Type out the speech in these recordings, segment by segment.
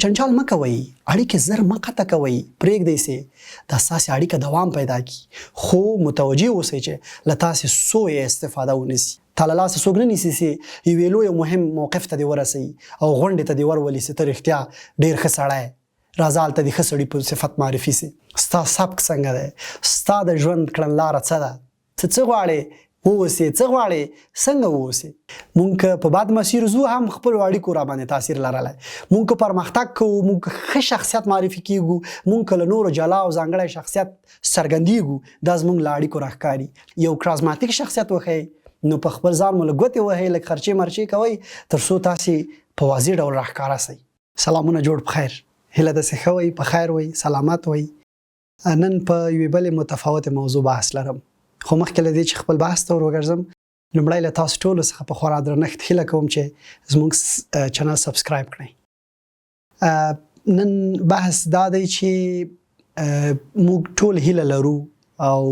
جنجال مه کوئ، اړیکې زر مه قطع کوئ، پرېږدئ چې دا ستاسې اړیکه دوام پیدا کړي، خو متوجه اوسئ چې له تاسې سوء استفاده ونه شي. تا له لاسه څوک نه نیسي چې یوې لوی او مهم موقف ته دې ورسوي او غونډې ته دې ورولي چې ته رښتیا ډېر ښه سړی راځه هلته د ښه سړي په صفت معرفي سي. ستا سبک څنګه دی؟ ستا د ژوند کړنلاره څه ده؟ ته څه غواړې واوسې؟ څه غواړې څنګه واوسې؟ مونږ که په بد مسیر ځو هم خپلو اړیکو راباندې تاثیر لرلی. مونږ که پرمختګ کوو، مونږ که ښه شخصیت معرفي کیږو، مونږ که له نورو جلا او ځانګړی شخصیت څرګندیږو، دا زمونږ له اړیکو راښکاري. یو کرازماتیک شخصیت وښیئ، نو په خپل ځان مو لږ ګوتې وهئ، لږ خرچې مرچې کوئ، تر څو تاسې په واضح ډول راښکاره سئ. سلامونه جوړ په خیر. هیله ده چې ښه وئ، په خیر وئ، سلامت وئ. نن په یوې بلې متفاوتې موضوع بحث لرم، خو مخکې له دې چې خپل بحث ته ور وګرځم، لومړی له تاسو ټولو څخه په خورا درنښت هیله کوم چې زموږ چینل سبسکرایب کړئ. نن بحث دا دی چې موږ ټول هیله لرو او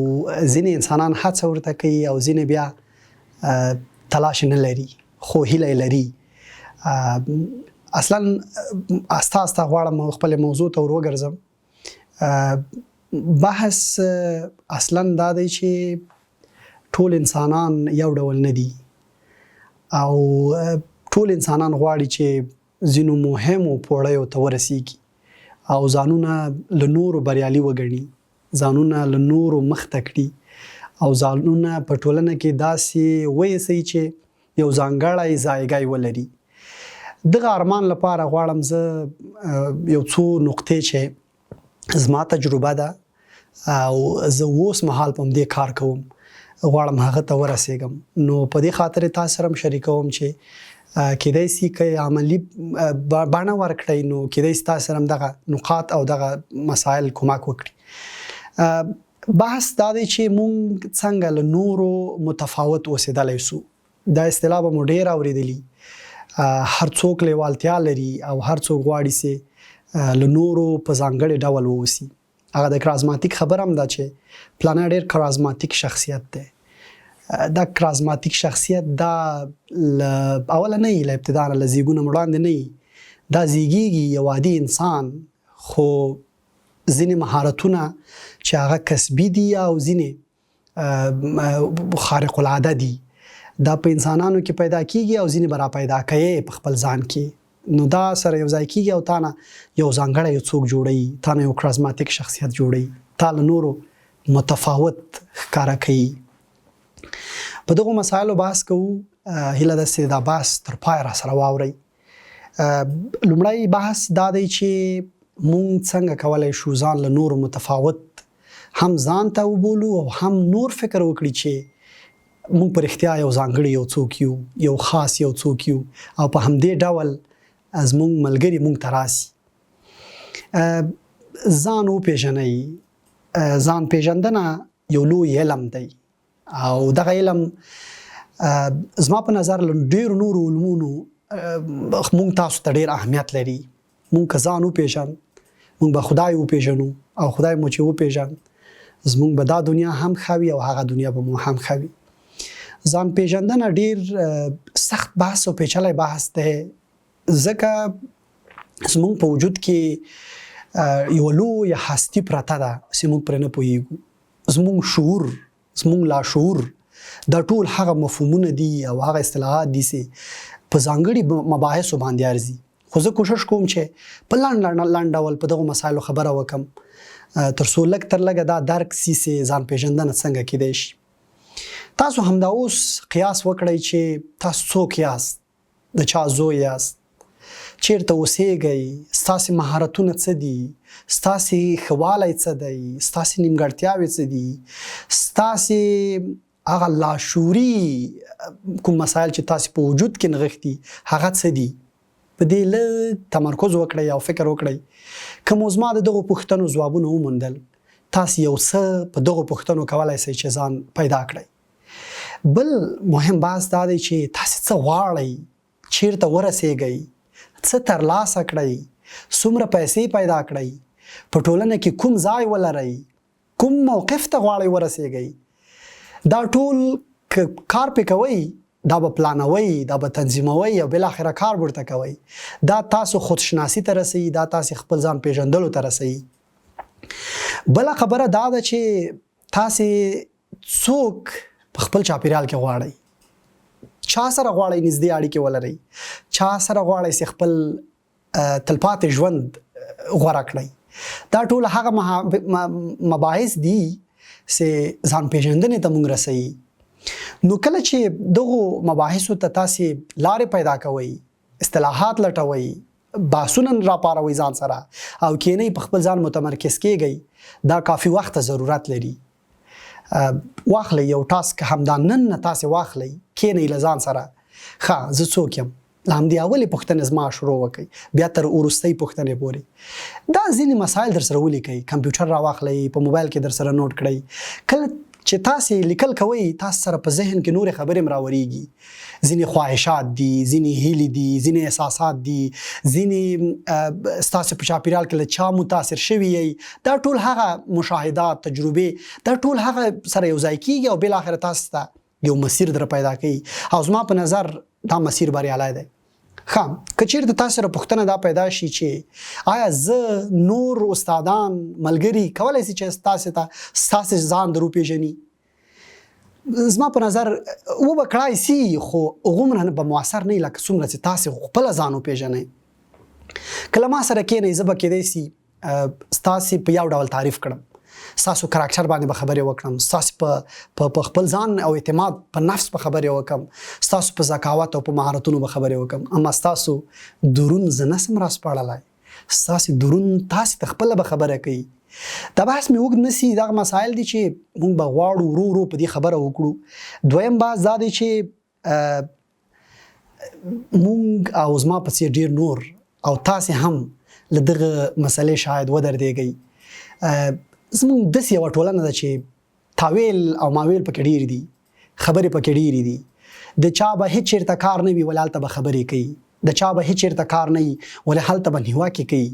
ځینې انسانان هڅه ورته کوي او ځینې بیا تلاش نه لري خو هیله یې لري. اصلا استا استا غواړم خپل موضوع ته ور وګرځم. بحث اصلا دا دی چې ټول انسانان یو ډول نه دي او ټول انسانان غواړي چې ځینو مهمو پوړیو ته ورسیږي او ځانونه له نورو بریالي وګڼي، ځانونه له نورو مخته کړي او ځانونه په ټولنه کې داسې وایسي چې یو ځانګړی ځایګی ولري. دغه ارمان لپاره غواړم زه یو څو نقطې چې زما تجربه ده او زه اوس مهال په همدې کار کوم، غواړم هغه ته ورسېږم، نو په دې خاطر تاسو سره هم شریکوم چې کېدای سي که عملي بڼه ورکړئ نو کېدای سي تاسو سره هم دغه نقاط او دغه مسایل کمک وکړي. بحث دا دی چې مونږ څنګه له نورو متفاوت اوسېدلی سو. دا اصطلاح به مو ډېره اورېدلي، هر څوک لیوالتیا لري او هر څوک غواړي چې له نورو په ځانګړې ډول واوسي. هغه د کرازماتیک خبره هم ده چې پلانی ډېر کرازماتیک شخصیت دی. دا کرازماتیک شخصیت دا له اوله نه وي، له ابتدا نه، له زیږونه وړاندې نه وي، دا زیږیږي یو عادي انسان، خو ځینې مهارتونه چې هغه کسبي دي او ځینې خارق العاده دي، دا په انسانانو کې پیدا کیږي او ځینې به را پیدا کوي په خپل ځان کې، نو دا سره یو ځای کیږي او تا نه یو ځانګړی یو څوک جوړوي، تا نه یو کرازماتیک شخصیت جوړوي، تا له نورو متفاوت ښکاره کوي. په دغو مسایلو بحث کوو، هیله ده چې دا بحث تر پایه را سره واورئ. لومړی بحث دا دی چې مونږ څنګه کولای شو ځان له نورو متفاوت هم ځان ته وبولو او هم نور فکر وکړي چې مونږ په رښتیا یو ځانګړي یو څوک یو، یو خاص یو څوک یو او په همدې ډول زموږ ملګري مونږ ته راسي. ځان وپېژنئ. ځان پېژندنه یو لوی علم دی او دغه علم زما په نظر له ډېرو نورو علومونو مونږ تاسو ته ډېر اهمیت لري. مونږ که ځان وپېژن، مونږ به خدای وپېژنو او خدای مو چې وپېژن زمونږ به دا دنیا هم ښه وي او هغه دنیا به مو هم ښه وي. ځان پېژندنه ډېر سخت بحث او پیچلی بحث دی، ځکه زمونږ په وجود کې یوه لویه هستي پرته ده چې موږ پرې نه پوهېږو. زمونږ شعور، زمونږ لاشعور، دا ټول هغه مفهومونه دي او هغه اصطلاحات دي چې په ځانګړي مباحثو باندې ارزي. خو زه کوشش کوم چې په لنډ لنډ ډول په دغو مسایلو خبره وکم تر څو لږ تر لږه دا درک سي چې ځان پېژندنه څنګه کېدای شي. تاسو همدا اوس قیاس وکړئ چې تاسو څوک یاست، د چا زوی یاست، چیرته اوسېږئ، ستاسې مهارتونه څه دي، ستاسې ښه والی څه دی، ستاسې نیمګړتیاوې څه دي، ستاسې هغه لاشعوري کوم مسایل چې تاسې په وجود کې نغښتي هغه څه دي. په دې لږ تمرکز وکړئ او فکر وکړئ. که مو زما د دغو پوښتنو ځوابونه وموندل، تاسې یو څه په دغو پوښتنو کولای شئ چې ځان پیدا کړئ. بل مهم بحث دا دی چې تاسې څه غواړئ، چیرته ورسیږئ، څه ترلاسه کړئ، څومره پیسې پیدا کړئ، په ټولنه کې کوم ځای ولرئ، کوم موقف ته غواړئ ورسیږئ. دا ټول که کار پې کوئ دا به پلانوئ، دا به تنظیموئ او بالاخره کار ورته کوئ. دا تاسو خودشناسي ته رسوي، دا تاسو خپل ځان پیژندلو ته رسوي. بله خبره دا ده چې تاسو څوک په خپل چاپیریال کې غواړئ، چا سره غواړئ نږدې اړیکې ولرئ، چا سره غواړئ چې خپل تلپاتې ژوند غوره کړئ. دا ټول هغه مباحث دي چې ځان پیژندنې ته مونږ رسوي. نو کله چې دغو مباحثو ته تاسو لارې پیدا کوئ، اصطلاحات لټوئ، بحثونه راپاروئ ځان سره او کینئ، په خپل ځان متمرکز کیږئ، دا کافي وخت ته ضرورت لري. واخلئ یو task، همدا نن نه تاسو واخلئ، کینئ له ځان سره، ښه زه څوک یم، له همدې اولې پوښتنې زما شروع وکړئ بیا تر وروستۍ پوښتنې پورې دا ځینې مسایل در سره ولیکئ، کمپیوټر راواخلئ، په موبایل کې در سره نوټ کړئ. کله چې تاسو لیکل کوئ تاسو سره په ذهن کې نورې خبرې هم راورېږي، ځینې خواهشات دي، ځینې هیلې دي، ځینې احساسات دي، ځینې ستاسو په چاپیریال کې له چا متاثر شوي یئ، دا ټول هغه مشاهدات، تجربې، دا ټول هغه سره یو ځای کیږي او بالاخره تاسو ته یو مسیر در پیدا کوي او زما په نظر دا مسیر بریالی دی. ښه، که چیرته تاسو سره پوښتنه دا پیدا شي چې آیا زه نور استادان ملګري کولای شي چې تاسو ته ستاسو ځان در وپیژني، زما په نظر و به کړای سي، خو هغومره به موثر نه لکه څومره چې تاسو خپله ځان وپیژنئ. کله ما سره کینئ زه به کیدای سي ستاسو په یو ډول تعریف کړم، ستاسو character باندې به خبرې وکړم، ستاسو په خپل ځان او اعتماد په نفس به خبرې وکړم، ستاسو په ذکاوت او په مهارتونو به خبرې وکړم، اما ستاسو درون زه نه سم راسپړلی، ستاسو درون تاسو ته خپله به خبره کوي. دا بحث مې اوږد نه سي، دغه مسایل دي چې موږ به غواړو ورو ورو په دې خبره وکړو. دویم بحث دا دی چې مونږ او زما په څیر ډیر نور او تاسې هم له دغه مسئلې شاید ودردېږئ. زموږ داسې یوه ټولنه ده چې تاویل او ماویل پکې ډیر دي، خبرې پکې ډېرې دي. د چا به هیڅ چېرته کار نه وي ولې هلته به خبرې کوي، د چا به هیڅ چېرته کار نه وي ولې هلته به نیوکې کوي.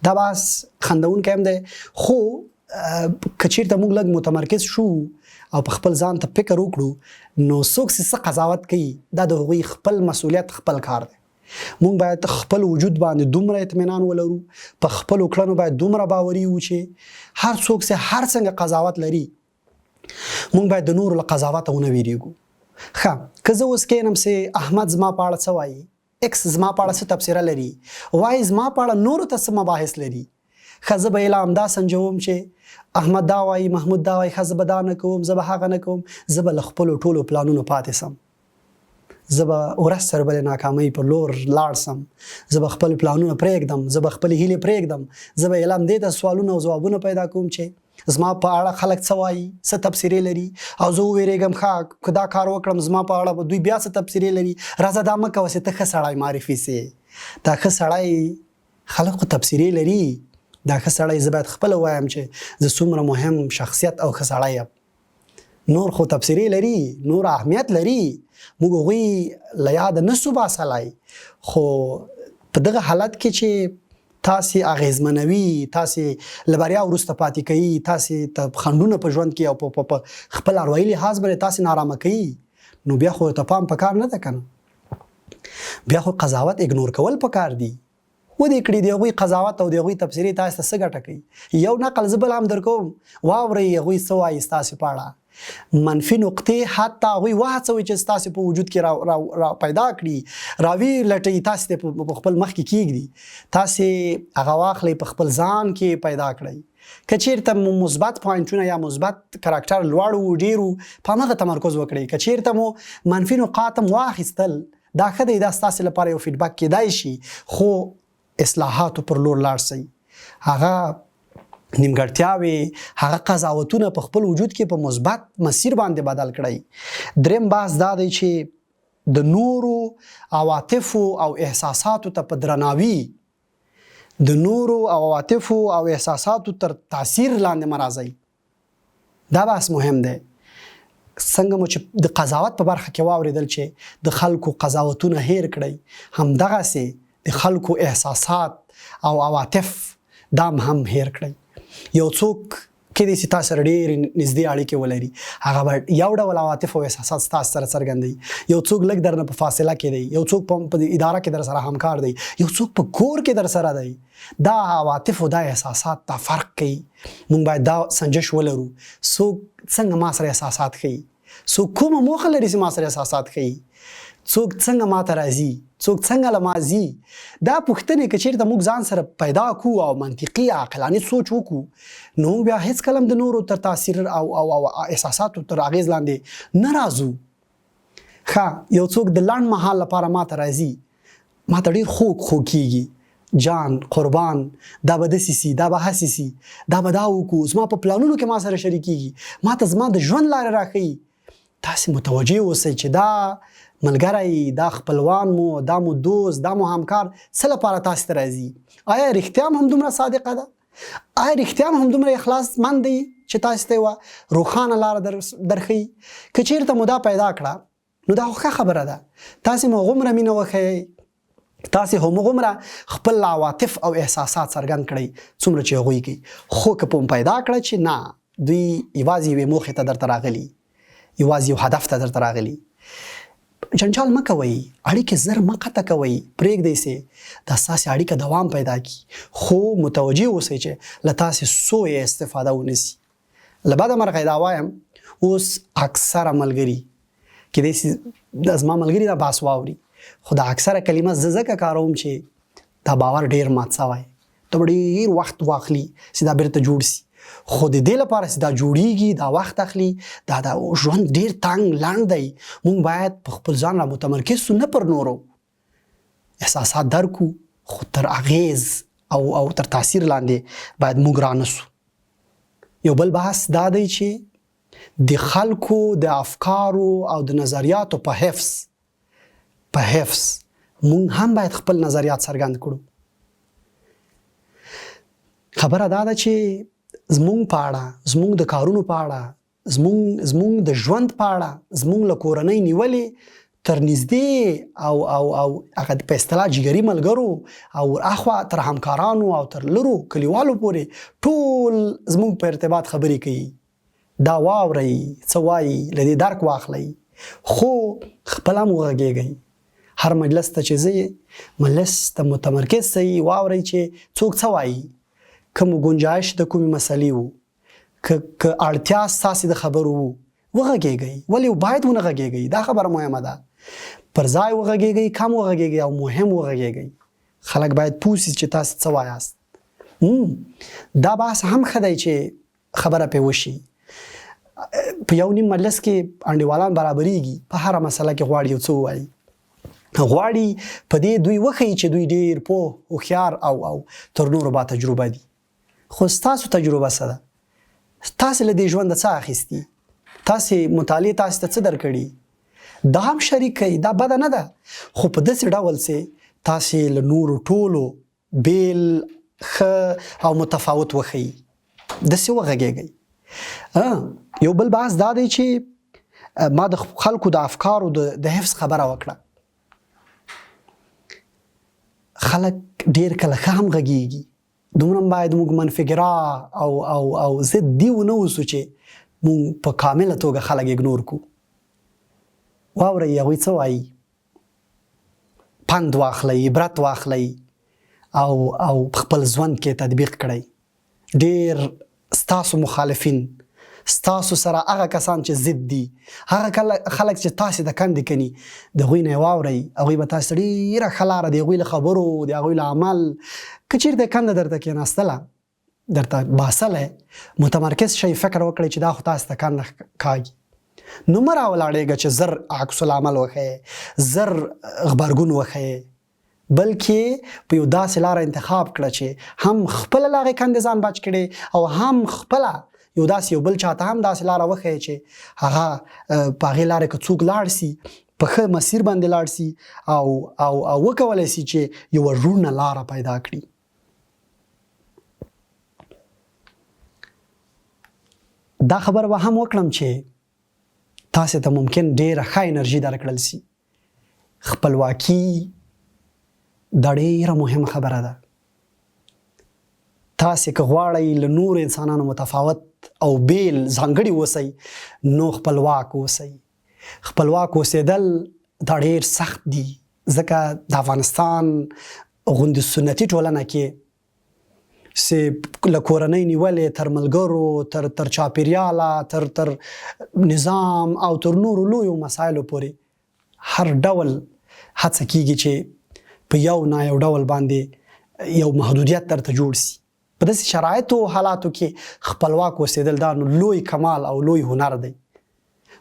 دا بحث خندونکی هم دی، خو که چېرته موږ لږ متمرکز شو او په خپل ځان ته فکر وکړو نو څوک چې څه قضاوت کوي دا د هغوی خپل مسؤلیت، خپل کار دی. موږ باید خپل وجود باندې دومره اطمینان ولرو، په خپلو کړنو باید دومره باوري یو چې هر څوک چې هر څنګه قضاوت لري موږ باید د نورو له قضاوته ونه ویریږو. ښه، که زه اوس کینم چې احمد زما په اړه څه وایي، ایکس زما په اړه څه تبصره لري، وای زما په اړه نورو ته څه مباحث لري، ښه زه به یې لا همدا سنجوم چې احمد دا وایي، محمود دا وایي، ښه زه به دا نه کوم، زه به هغه نه کوم، زه به له خپلو ټولو پلانونو پاتې سم، زه به ورځ تر بلې ناکامۍ په لور لاړ سم، زه به خپل پلانونه پرېږدم، زه به خپلې هیلې پرېږدم، زه به اعلان دې ته سوالونه او ځوابونه پیدا کوم چې زما په اړه خلک څه وایي، څه تبصرې لري، او زه وویرېږم ښه که دا کار وکړم زما په اړه به دوی بیا څه تبصرې لري، راځه دا مه کوه چې ته ښه سړی معرفي سې. دا ښه سړی خلک خو تبصرې لري، دا ښه سړی زه باید خپله ووایم چې زه څومره مهم شخصیت او ښه سړی یم. نور خو تبصرې لري، نور اهمیت لري، موږ هغوی له یاده نه سو باسلی، خو په دغه حالت کې چې تاسې اغېزمنوي، تاسې له بریا وروسته پاتې کوي، تاسې ته خنډونه په ژوند کې او په خپل اروایي لحاظ باندې تاسې نارامه کوي، نو بیا خو ته پام پکار نه ده که نه، بیا خو قضاوت ignore کول پکار دي. ودې کړي د هغوی قضاوت او د هغوی تبصرې تاسې ته څه ګټه کوي؟ یو نقل زه بل هم درکوم، واورئ هغوی څه وایي ستاسې په اړه. منفي نقطې حتی هغوی وهڅوئ چې ستاسې په وجود کې را, را, را پیدا کړي، راوي لټوي، تاسې ته په خپل مخ کې کیږدي، تاسې هغه واخلئ په خپل ځان کې پیدا کړئ. که چیرته مو مثبت point ونه یا مثبت character لوړ وو، ډېر وو، په همغه تمرکز وکړئ. که چیرته مو منفي نقاط هم واخیستل دا ښه دی، دا ستاسې لپاره یو feedback کیدای شي، خو اصلاحاتو پر لور لاړ سئ. هغه نیمګړتیاوې، هغه قضاوتونه په خپل وجود کې په مثبت مسیر باندې بدل کړئ. دریم بحث دا دی چې د نورو عواطفو او احساساتو ته په درناوي، د نورو عواطفو او احساساتو تر تاثیر لاندې مه راځئ. دا بحث مهم دی. څنګه مو چې د قضاوت په برخه کې واورېدل چې د خلکو قضاوتونه هیر کړئ، همدغسې د خلکو احساسات او عواطف دام هم هیر کړئ. یو څوک کېدای شي تاسو سره ډېرې نږدې اړیکې ولري، هغه به یو ډول عواطف او احساسات ستاسو سره څرګندوي. یو څوک لږ درنه په فاصله کې دی، یو څوک په اداره کې در سره همکار دی، یو څوک په کور کې در سره دی. دا عواطف او دا احساسات دا فرق کوي. مونږ باید دا سنجش ولرو، څوک څنګه ما سره احساسات ښيي، څوک کومه موخه لري چې ما سره احساسات ښيي، څوک څنګه ما ته راځي، څوک څنګه له ما ځي. دا پوښتنې که چېرته موږ ځان سره پیدا کو او منطقي عقلاني سوچ وکړو، نو موږ بیا هېڅکله هم د نورو تر تاثیر او او او احساساتو تر اغېز لاندې نه راځو. ښه، یو څوک د لنډ مهال لپاره ما ته راځي، ما ته ډېر خوږ خوږ کېږي، جان قربان، دا به داسې سي، دا به هسې سي، دا به دا وکړو، زما په پلانونو کې ما سره شریکېږي، ما ته زما د ژوند لارې راښيي. تاسې متوجه اوسئ چې دا ملګری، دا خپلوان مو، دا مو دوست، دا مو همکار څه لپاره تاسې ته راځي؟ آیا رښتیا هم همدومره صادقه ده؟ آیا رښتیا هم همدومره اخلاص مند دی چې تاسې ته یوه روښانه لاره درښيي؟ که چېرته مو دا پیدا کړه، نو دا خو ښه خبره ده. تاسې مو هغومره مینه وښیئ، تاسې همغومره خپل عواطف او احساسات څرګند کړئ څومره چې هغوی کوي. خو که په پیدا کړه چې نه، دوی یوازې یوې موخې ته درته راغلي، یوازې یو هدف ته درته راغلي، جنجال مه کوئ، اړیکې زر مه قطع کوئ، پرېږدئ چې دا ستاسې اړیکه دوام پیدا کړي، خو متوجه اوسئ چې له تاسې سوء استفاده ونه سي. له بده مرغه دا وایم، اوس اکثره ملګري، کېدای شي دا زما ملګري دا بحث واوري، خو دا اکثره کلمه زه ځکه کاروم چې دا باور ډېر مات سوی، دا به ډېر وخت واخلي چې دا بیرته جوړ سي. خو د دې لپاره چې دا جوړیږي دا وخت اخلي، دا دا ژوند ډېر تنګ لنډ دی. مونږ باید په خپل ځان را متمرکز سو، نه پر نورو. احساسات درک کړو، خو تر اغیز او او تر تاثیر لاندې باید موږ رانه سو. یو بل بحث دا دی چې د خلکو د افکارو او د نظریاتو په حفظ په حفظ مونږ هم باید خپل نظریات څرګند کړو. خبره دا ده چې زمونږ په اړه، زمونږ د کارونو په اړه، زمونږ د ژوند په اړه، زمونږ له کورنۍ نیولې تر نږدې او او او هغه په اصطلاح جګري ملګرو او اخوا تر همکارانو او تر لرو کلیوالو پورې ټول زمونږ په ارتباط خبرې کوي. دا واورئ څه وایي، له دې درک واخلئ، خو خپله هم وغږېږئ. هر مجلس ته چې ځئ، مجلس ته متمرکز سئ، واورئ چې څوک څه وایي، کوم ګنجایش د کومې مسلې وو، که که اړتیا ستاسې د خبرو وو، وغږېږئ. ولې باید ونه غږېږئ؟ دا خبره مهمه ده. پر ځای وغږېږئ، کم وغږېږئ او مهم وغږېږئ. خلک باید پوه سي چې تاسې څه وایاست. دا بحث هم ښه دی چې خبره پرې وشي. په یو نیم مجلس کې انډیوالان برابرېږي، په هره مسله کې غواړي یو څه ووایي، غواړي په دې دوی وښیي چې دوی ډېر پوه، هوښیار او او تر نورو با تجربه دي. خو ستاسو تجربه څه ده؟ تاسې له دې ژونده څه اخیستي؟ تاسې مطالعې تاسې ته څه درکړي؟ دا هم شریک کړئ، دا بده نه ده، خو په داسې ډول چې تاسې له نورو ټولو بیل، ښه او متفاوت وښیي، داسې وغږېږئ. یو بل بحث دا دی چې ما د خلکو د افکارو د حفظ خبره وکړه. خلک ډېر کله ښه هم غږېږي، دومره هم باید موږ منفیګرا او او او ضد دی ونه اوسو چې موږ په کامله توګه خلک اګنور کړو. واورئ هغوی څه وایي، پند واخلئ، عبرت واخلئ او او خپل ژوند کې تطبیق کړئ. ډیر ستاسو مخالفین، ستاسو سره هغه کسان چې ضد دي، هغه خلک چې تاسې ته کندې کني، د هغوی نه یې واورئ. هغوی به تاسې ته ډېره ښه لاره د هغوی له خبرو، د هغوی له عمل، که چېرته کنده درته کېناستله، درته باسلی، متمرکز شئ، فکر وکړئ چې دا خو تاسې ته کنده کاږي، نو مه راولاړېږه چې زر عکس العمل وښیې، زر غبرګون وښیې، بلکې په یو داسې لاره انتخاب کړه چې هم خپله له هغې کندې ځان بچ کړې او هم خپله یو داسې یو بل چاته هم داسې لاره وښیې چې هغه په هغې لارې که څوک لاړ سي، په ښه مسیر باندې لاړ سي او او او وکولای سي چې یوه روڼه لاره پیدا کړي. دا خبره به هم وکړم چې تاسې ته ممکن ډېره ښه انرژي درکړل سي. خپلواکي دا ډېره مهمه خبره ده. تاسې که غواړئ له نورو انسانانو متفاوت او بیل ځانګړي اوسئ نو خپلواک اوسئ. خپلواک اوسېدل دا ډېر سخت دي، ځکه د افغانستان غوندې سنتي ټولنه کې چې له کورنۍ نیولې تر ملګرو، تر تر چاپیریاله، تر تر نظام او تر نورو لویو مسایلو پورې هر ډول هڅه کیږي چې په یو نا یو ډول باندې یو محدودیت درته جوړ سي. په داسې شرایطو او حالاتو کې خپلواک اوسېدل دا نو لوی کمال او لوی هنر دی،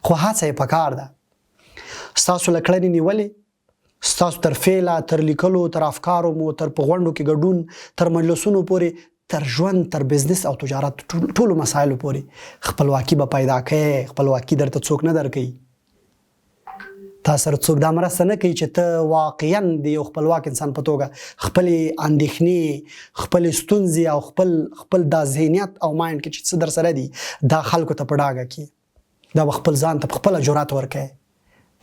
خو هڅه یې پکار ده. ستاسو له کړنې نیولې ستاسو تر فعله، تر لیکلو، تر افکارو مو، تر په غونډو کې ګډون، تر مجلسونو پورې، تر ژوند، تر بزنس او تجارت ټولو مسایلو پورې خپلواکي به پیدا کوې. خپلواکي درته څوک نه درکوي، تا سره څوک دا مرسته نه کوي چې ته واقعا د یو خپلواک انسان په توګه خپلې اندېښنې، خپلې ستونزې او خپل خپل دا ذهنیت او مایند کې چې څه در سره دي دا خلکو ته په ډاګه کړي. دا به خپل ځان ته په خپله جرأت ورکوې.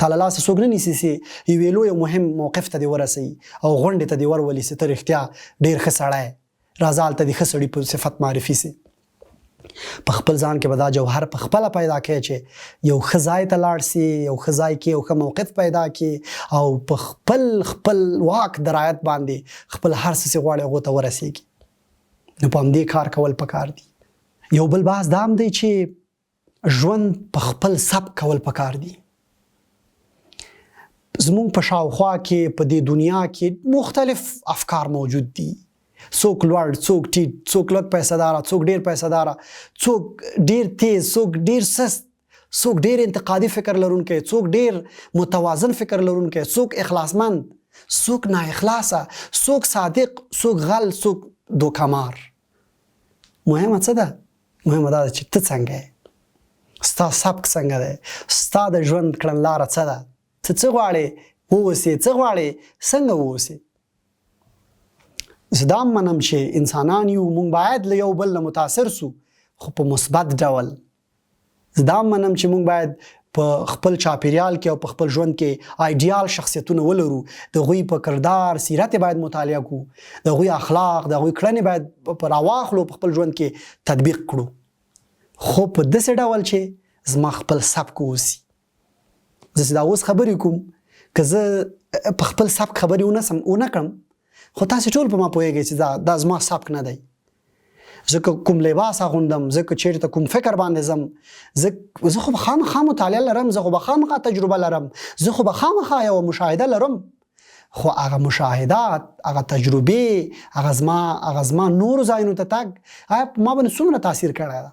تا له لاسه څوک نه نیسي چې یوې لوی او مهم موقف ته دې ورسوي او غونډې ته دې ورولي چې ته رښتیا ډېر ښه سړی، راځه هلته د ښه سړي په صفت معرفي سي. په خپل ځان کې به دا جوهر په خپله پیدا کړې چې یو ښه ځای ته لاړ سي، یو ښه ځای کې یو ښه موقف پیدا کړي او په خپل خپل واک درایت باندې خپل هر څه چې غواړي هغو ته ورسېږي. نو په همدې کار کول پکار دي. یو بل بحث دا هم دی چې ژوند په خپل سبک کول پکار دي. زموږ په شاوخوا کې په دې دنیا کې مختلف افکار موجود دي. څوک لوړ، څوک ټیټ، څوک لږ پیسه داره، څوک ډیر پیسه داره، څوک ډیر تیز، څوک ډیر سست، څوک ډیر انتقادي فکر لرونکی، څوک ډیر متوازن فکر لرونکی، څوک اخلاصمند، څوک نا اخلاصه، څوک صادق، څوک غل، څوک دوکهمار. مهمه څه ده؟ مهمه دا ده چې ته څنګه یې، ستا سبک څنګه دی، ستا د ژوند کړنلاره څه ده، ته څه غواړې واوسې، څه غواړې څنګه واوسې. زه دا هم منم چې انسانان یو، موږ باید له یو بل نه متاثر سو، خو په مثبت ډول. زه دا هم منم چې موږ باید په خپل چاپیریال کې او په خپل ژوند کې ایډیال شخصیتونه ولرو، د هغوی په کردار سیرت باید مطالعه کړو، د هغوی اخلاق، د هغوی کړنې باید په راواخلو، په خپل ژوند کې تطبیق کړو، خو په داسې ډول چې زما خپل سبک اوسي. زه چې دا اوس خبرې کوم، که زه په خپل سبک خبرې ونه سم ونه کړم، خو تاسې ټول په ما پوهېږئ چې دا زما سبک نه دی. زه که کوم لباس اغوندم، زه که چیرته کوم فکر باندې ځم، زه خو به خامخا مطالعه لرم، زه خو به خامخا تجربه لرم، زه خو به خامخا یوه مشاهده لرم، خو هغه مشاهدات، هغه تجربې، هغه زما نورو ځایونو ته تګ آیا په ما باندې څومره تاثیر کړی ده؟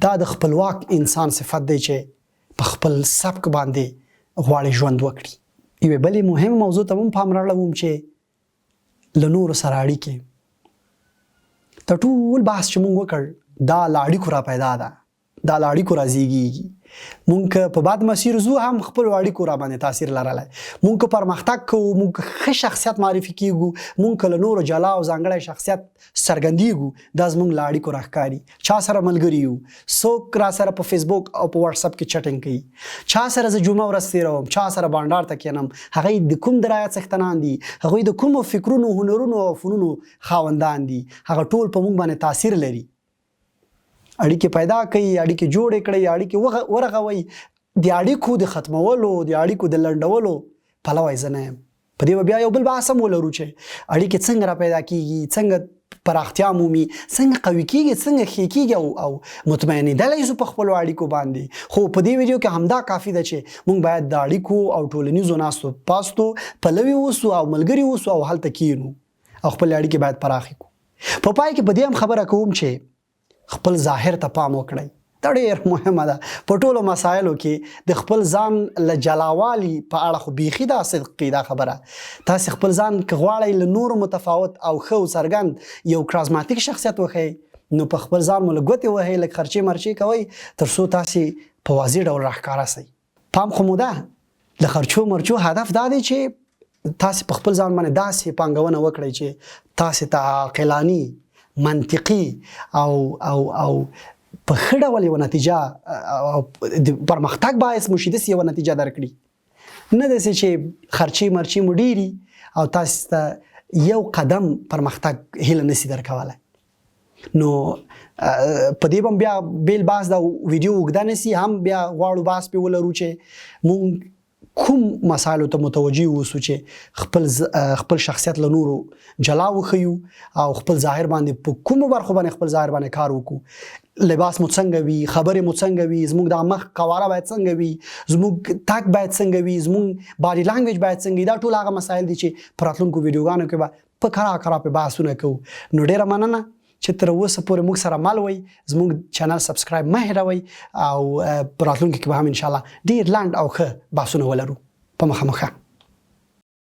دا د خپلواک انسان صفت دی چې په خپل سبک باندې غواړي ژوند وکړي. یوې بلې مهمې موضوع ته هم پام راړوم چې له نورو سره اړیکې. دا ټول بحث چې مونږ وکړ دا له اړیکو را پیدا ده، دا له اړیکو را زیږیږي. مونږ که په بد مسیر ځو هم خپلو اړیکو را باندې تاثیر لرلی. مونږ که پرمختګ کوو، مونږ که ښه شخصیت معرفي کیږو، مونږ که له نورو جلا او ځانګړی شخصیت څرګندیږو، دا زمونږ له اړیکو راښکاري. چا سره ملګري یو، څوک را سره په فیسبوک او په واتساپ کې چټینګ کوي، چا سره زه جمعه ورځ تیروم، چا سره بانډار ته کینم، هغوی د کوم درایت څښتنان دي، هغوی د کومو فکرونو، هنرونو او فنونو خاوندان دي، هغه ټول په موږ باندې تاثیر لري. اړیکې پیدا کړئ، اړیکې جوړې کړئ، اړیکې ورغوئ. د اړیکو د ختمولو، د اړیکو د لنډولو پلوی زه نه یم. په دې به بیا یو بل بحث هم ولرو چې اړیکې څنګه را پیدا کیږي، څنګه پراختیا مومي، څنګه قوي کیږي، څنګه ښې کیږي او مطمئنېدلی شو په خپلو اړیکو باندې. خو په دې ویډیو کې همدا کافي ده چې موږ باید د اړیکو او ټولنیزو ناستو پاستو پلوي اوسو او ملګري اوسو او هلته کینو او خپلې اړیکې باید پراخې کړو. په پای کې په دې هم خبره کوم چې خپل ظاهر ته پام وکړئ. دا ډېر مهمه ده. په ټولو مسایلو کې د خپل ځان له جلاوالي په اړه خو بیخي دا صدق کوي دا خبره. تاسې خپل ځان که غواړئ له نورو متفاوت او ښه او څرګند یو کرازماتیک شخصیت وښیئ، نو په خپل ځان مو له ګوتې وهئ، لږ خرچې مرچې کوئ، تر څو تاسې په واضح ډول راښکاره سئ. پام خو مو ده، له خرچو مرچو هدف دا دی چې تاسې په خپل ځان باندې داسې پانګونه وکړئ چې تاسې ته عاقلاني، منطقي او او او په ښه ډول یوه نتیجه او د پرمختګ باعث مو شي، داسې یوه نتیجه درکړي، نه داسې چې خرچې مرچې مو ډېري او تاسې ته یو قدم پرمختګ هیله نسی درکولی. نو په دې بم بیا بیل باس دا ویډیو وګدا نسی، هم بیا غواړو باس په ولرو چې مونږ کوم مسایلو ته متوجي اوسو چې خپل شخصیت له نورو جلا وښیو، او خپل ظاهر باندې په کومو برخو باندې خپل ظاهر باندې کار وکړو، لباس مو څنګه وي، خبرې مو څنګه وي، زموږ د مخ قواره باید څنګه وي، زموږ تګ باید څنګه وي، زموږ باډي لانګویج باید څنګه وي. دا ټول هغه مسایل دي چې په راتلونکو ویډیوګانو کې به په کرا کرا په بحثونه کوو. نو ډیره مننه چې تر اوسه پورې موږ سره مل وئ. زموږ چینل سبسکرایب مه هېروئ، او په راتلونکي کې به هم ان شاء الله ډیر لنډ او ښه بحثونه ولرو. په مخه مخه.